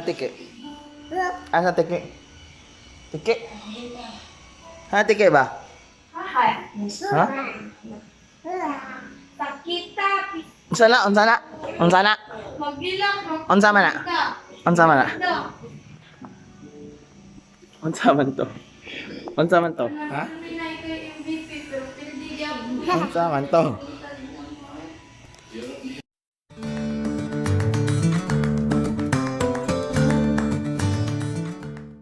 Tiki? Asa tiki? Tiki? Ha, tiki ba? Hi. Ha? Sakita. Unsa na? Unsa na? Unsa na? Magilak. Unsa man na? Unsa man na? Magkita. Unsa man to? Unsa man to? Ha? Kami na ikaw yung MVP pero pwede gyud. Unsa man to?